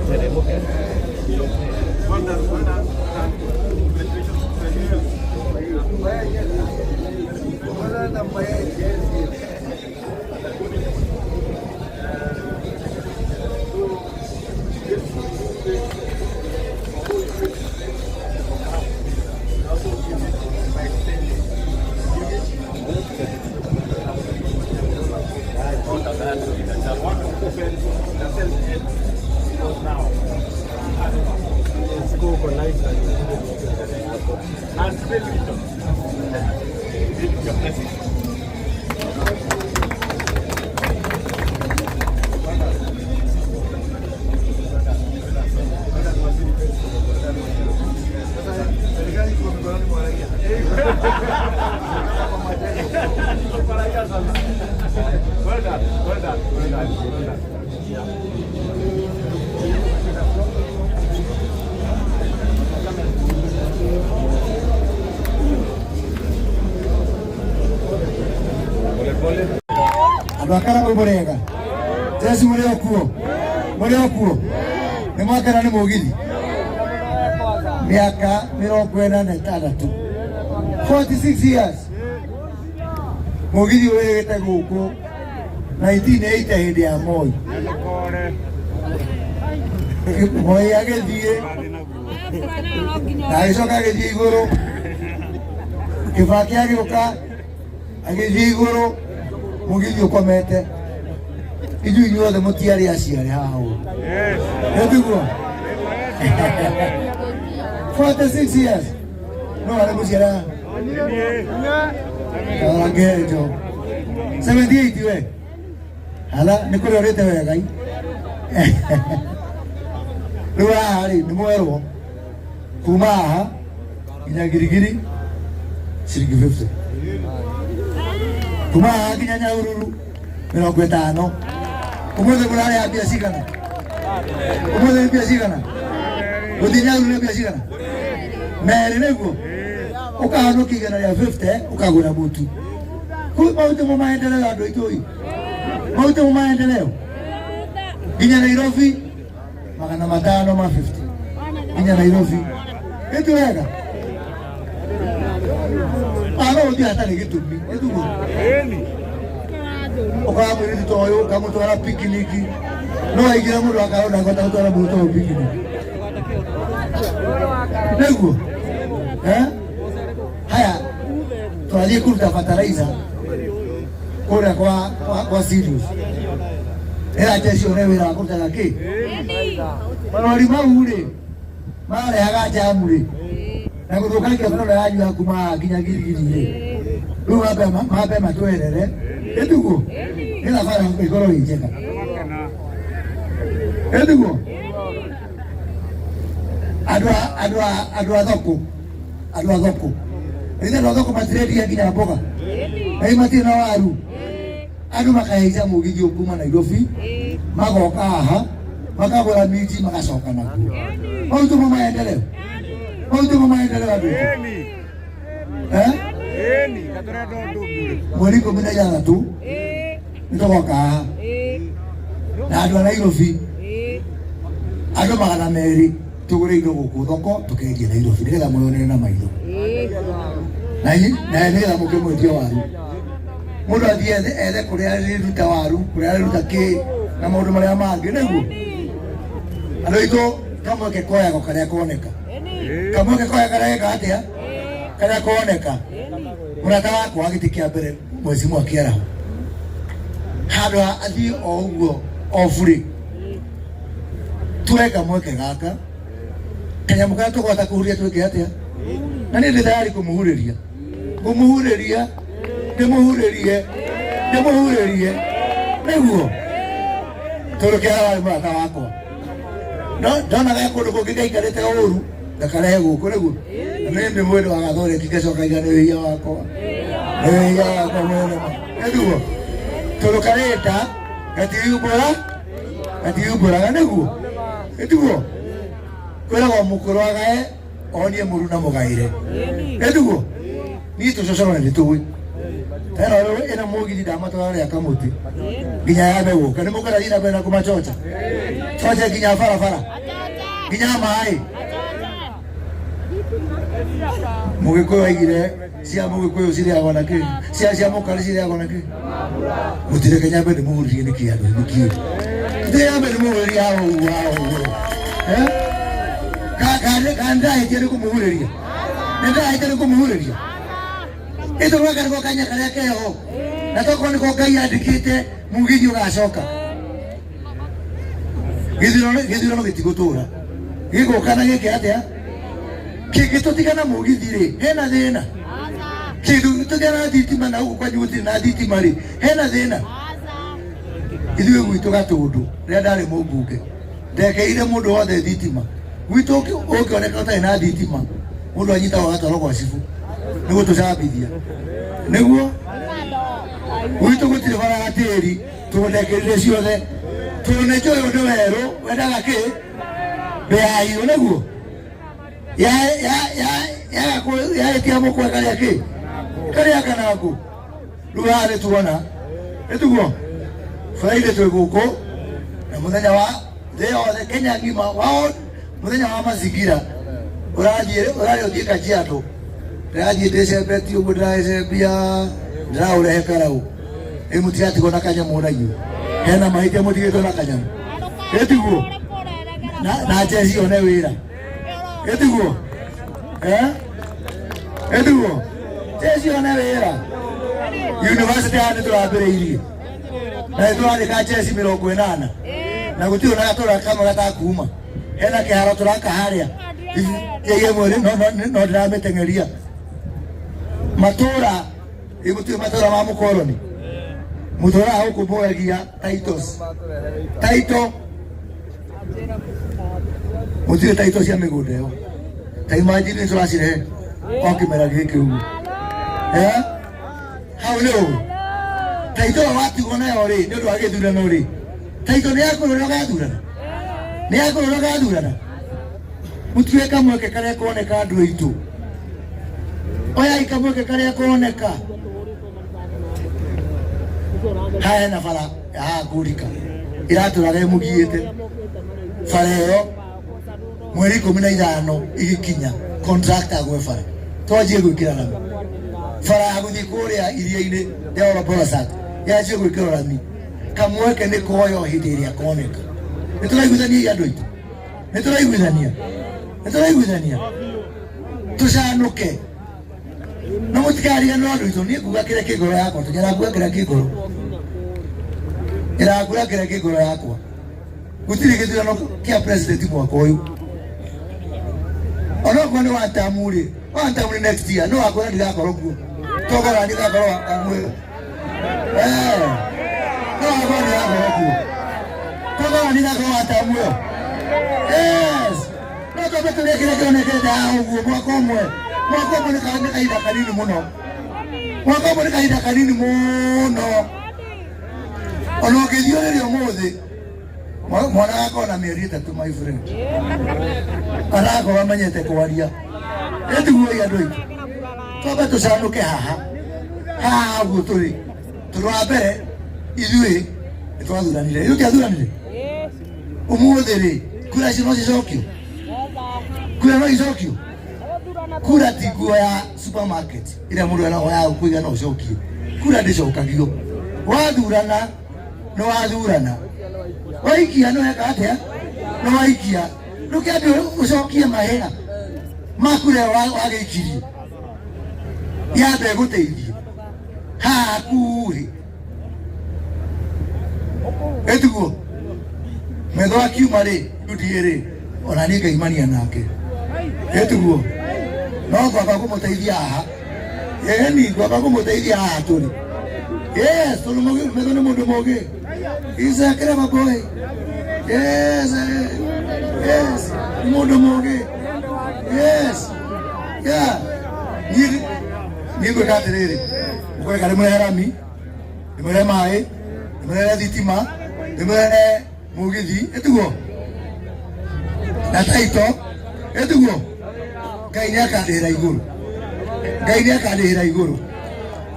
Teremke. Well done, well done, well done. Congratulations, congratulations. And still Your blessing. Well done, well done, well done, well done. Andå a Karagå må rega jesu må rä o kuo må rä o kuo nä mwakena nä må githi mä aka mä rongo ä na ĩtandatũ 46 years må githi å rä gä te gå kå 1980 hä ndä ya Moi. Moi agä thiä na agä coka agä thiä igå rå. Kibaki agä å ka agä thiä igå rå, mugithi ukomete. Ithuĩ inyuothe mũtiarĩ aciare haha ũũ, nĩtiguo? 46 years no arĩ mũciare haha ngejo 78 we hala nĩ kũrĩa ũrĩte wegai. Rĩu haha rĩ nĩ mwerwo kuma haha nginya Girigiri ciringi 50, kuma haha nginya Nyahururu 50. Umuthi mũrarĩha mbia cigana? Umuthi nĩ mbia cigana gũthiĩ Nyahururu? Nĩ mbia cigana? Merĩ nĩguo ũkahonokia 150 ũkagũra mũtu. Kũu mau timo maendeleo andũ aitũ ĩ, mau timo maendeleo. Nginya Nairobi 550 nginya Nairobi ĩtu wega ano ũthiĩ hatarĩ gĩtũmi ĩtuguo ũkoya mũirĩtu ta ũyũ ũkamũtwara pikiniki no aingĩre mũndũ akarona ngota gũtwara mũndũ ta ũyũ pikiniki nĩguo eh? Haya, twathiĩ kũruta fertilizer kũrĩa kwa Sirius ĩra jeshi one wĩra wa kũrutaga kĩ marori mau rĩ marehaga jamu rĩ na gũthũkangia barabara yanyu ya kuma haha nginya Girigiri rĩ. Rĩu mambe matwerere ĩtuguo nĩgetha bara ĩkorwo ĩ njega ĩtuguo. Andũ a thoko rĩrĩa andũ a thoko matirendia nginya mboga na matirĩ na waru, andũ makahaica mũgithi kuma Nairobi magoka haha makagũra minji magacoka nakuo. Mau timo maendeleo? Mau timo maendeleo andũ aitũ? Eh? Mweri 16 nĩ tũgoka haha na andũ a Nairobi, andũ 200, tũgũre indo gũkũ thoko tũkendie Nairobi nĩgetha mwĩyonere na maitho na nĩgetha mũke mwendia waru. Mũndũ athiĩ ethe kũrĩa arĩruta waru, kũrĩa arĩruta kĩ na maũndũ marĩa mangĩ nĩguo andũ aitũ kamweke koyagwo karĩa koneka, kamweke koya karĩa geka atĩa karĩa koneka. Mũrata wakwa wa gĩtĩ kĩa mbere mwecimu akĩaraho handũ ha athiĩ o ũguo o burĩ, tuoe kamweke gaka kanyamũ karĩa tũkũhota kũhuria twĩke atĩa, na niĩ ndĩ tayari kũmũhurĩria, ngũmũhurĩria, ndĩmũhurĩrie, ndĩmũhurĩrie nĩguo tondũ kĩara warĩ mũrata wakwa. No ndonaga kũndũ kũngĩ gaikarĩte ũru ngakarehe gũkũ nĩguo na niĩ ndĩ mwĩrĩ wa gathoreki ngacoka iga nĩ wĩhia wakwa, nĩ wĩhia wakwa mwene ma nĩguo tondũ karĩta gatiumbũra, gatiumbũraga nĩguo ĩtiguo kwĩragwo mũkũrũ agae onie mũru na mũgaĩre ĩtiguo. Niĩ tũcocoro nĩ tũĩ Ĩno ĩno mũgithi ndamatwara rĩa kamũtĩ nginya yambe gũka. Nĩ mũkwenda thiĩ na mbere na kũmachocha choche nginya barabara nginya maĩ. Mũgĩkũyũ aigire cia mũgĩkũyũ cirĩagwo na kĩ, cia mũkarĩ cirĩagwo na kĩ. Mũtireke nyambe ndĩmũhurĩrie nĩkĩ andũ nĩkĩ ndirĩ nyambe ndĩmũhurĩrie hau ũguo hau ũguo. Eh? Ka ndahĩtia nĩ kũmũhurĩria, nĩ ndahĩtia nĩ kũmũhurĩria. Ĩtũ gwaka nĩko kanya karĩa keho na tokorwo nĩko Ngai andĩkĩte mugithi ũgacoka. Gĩthurano gĩtigũtũra gĩgũka na gĩke atĩa kĩngĩtũtigana mũgithi rĩ hena thĩna kĩndũ tũtigana na thitima na gũkũ kwanyu gũtirĩ na thitima rĩ hena thĩna. Ithuĩ gwitũ Gatũndũ rĩrĩa ndarĩ mũmbunge ndekeire mũndũ wothe thitima gwitũ ũngĩoneka ũtarĩ na thitima mũndũ anyitagwo agatwarwo gwa cibũ nĩguo tũcambithia nĩguo gwitũ gũtirĩ bara ya tĩri tũndekĩrire ciothe tondũ nĩ njũĩ ũndũ werũ wendaga kĩ mbĩa nĩguo yaĩtia mũkwe karĩa kĩ karĩa kanangũ. Rĩu haha nĩ tuona nĩtuguo Friday twĩ gũkũ na mũthenya wa thĩ yothe Kenya ng'ima wao mũthenya wa mazingira ũrathiĩ ũrarĩ ũthiĩ Kajiado. Ndĩrathiĩ ndĩcembetie ũguo ndĩragĩcembia ndĩraũrehe karau ĩ mũtiratigwo na kanyamũ na inyuĩ hena mahĩtia mũtigĩtwo na kanyamũ ĩtiguo na njeci one wĩra ĩtiguo eh ĩtiguo njeci one wĩra university haha nĩ tũrambĩrĩirie na nĩ tũrandĩka njeci 80 na gũtirĩ ona gatũra kamwe gatakuma. Hena kĩharo tũraka harĩa ĩmwe no ndĩramĩteng'eria matũra ĩgũtirĩ matũra ma mũkoroni mũtũraga gũkũ mũragia titles title mũtirĩ title cia mĩgũnda ĩyo ta imagine nĩ tũracirehe o kĩmera gĩkĩ ũguo. Eh? Hau nĩ ũũ title ĩyo watigwo nayo rĩ nĩ ũndũ wa gĩthurano rĩ title nĩ yaku ũrĩa ũgathurana nĩ yaku ũrĩa ũgathurana. Mũtue kamweke karĩa koneka andũ aitũ oyai kamweke karĩa koneka haha hena bara ya haha kũrika ĩratũraga ĩmũgiĩte bara ĩyo mweri 15 ĩgĩkinya contractor agwe bara twanjie gwĩkĩra rami bara ya gũthiĩ kũrĩa iria-inĩ ya Olobolosat yanjie gwĩkĩrwo rami. Kamweke nĩ koyo hĩndĩ ĩrĩa koneka. Nĩ tũraiguithania andũ aitũ, nĩ tũraiguithania, nĩ tũraiguithania tũcanũke na mũtikariganĩrwo andũ aitũ. Niĩ nguga kĩrĩa kĩ ngoro yakwa tũnyara nguga kĩrĩa kĩ ngoro ĩrangura kĩrĩa kĩ ngoro yakwa. Gũtirĩ gĩthurano kĩa president mwaka ũyũ onokorwo nĩ wa tamu rĩ wa tamu nĩ next year no wakwĩra ndigakorwo kuo togora ndigakorwo wa tamu ĩyo. Eh, no wakorwo ndigakorwo kuo togora ndigakorwo wa tamu ĩyo. Yes, no twambe tũrĩe kĩrĩa kĩonekete haha ũguo mwaka ũmwe. Mwaka ũmwe nĩ kahinda kanini mũno, mwaka ũmwe nĩ kahinda kanini mũno. Ona ũngĩthiĩ ũrĩrĩ ũmũthĩ mwana wakwa na mĩeri 3 my friend arakorwo amenyete kwaria. Ĩtiguo andũ aitũ twambe tũcanũke haha haha ũguo tũrĩ tondũ wa mbere ithuĩ nĩ twathuranire ithuĩ tiathuranire ũmũthĩ rĩ kura icio no cicokio kura no icokio kura ti nguo ya supermarket ĩrĩa mũndũ oyaga kũiga no ũcokie kura ndĩcokagio wathurana nĩ wathurana waikia nĩ weka atĩa nĩ waikia ndũkĩambe ũcokie mahĩa maku rĩrĩa wagĩikirie yambe ĩgũteithie haha hakuhĩ ĩtiguo metho akiuma rĩ UDA rĩ ona niĩ ngaimania nake ĩtiguo no ngwamba kũmũteithia haha ĩni ngwamba kũmũteithia haha tũrĩ. Yes, tondũ metho nĩ mũndũ mũgĩ. He's a clever boy. Yes, yes, nĩ mũndũ mũgĩ. Yes, yeah. Niĩ ngwĩka atĩrĩrĩ ngwĩka ndĩmũrehe rami ndĩmũrehe maĩ ndĩmũrehe thitima ndĩmũrehe mũgithi ĩtiguo na taito ĩtiguo. Ngai nĩ akandĩhĩra igũrũ, Ngai nĩ akandĩhĩra igũrũ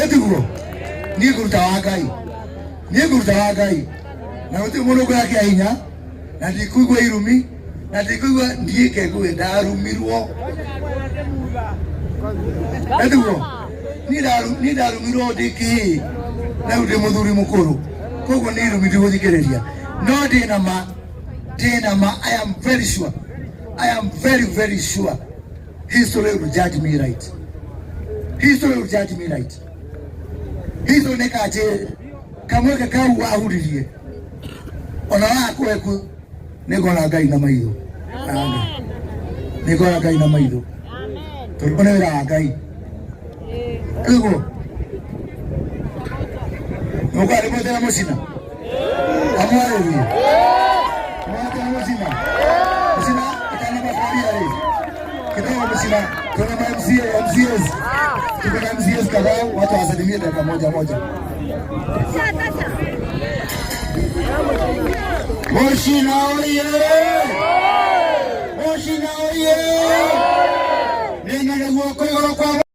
ĩtiguo. Niĩ ngũruta wa Ngai, niĩ ngũruta wa Ngai, na gũtirĩ mũndũ ũngĩoya kĩa hinya, na ndikũigua irumi, na ndikũigua niĩ kengũĩ ndarumirwo. Etiguo niĩ ndarumirwo ndĩ kĩhĩĩ, na rĩu ndĩ mũthuri mũkũrũ, koguo nĩ irumi ndigũthikĩrĩria, no ndĩ na ma, ndĩ na ma. I am very sure, I am very very sure history will judge me right. History will judge me right. History nĩ kanjĩra kamweke kau wahuririe ona wakweku nĩ ngona Ngai na maitho, nĩ ngona Ngai na maitho, tondũ nĩ wĩra wa Ngai. Iguo mũkwarĩ mwetera mũcina amwarĩrie mwetera mũcina mũcina ĩtanamabaria rĩ kidogo mũcina. Tuna ma MCA, MCAs, tuko na MCAs kadhaa, watu wasalimie dakika moja moja. Mucina oye! Mucina oye! Nĩnyone guoko igũrũ kwa.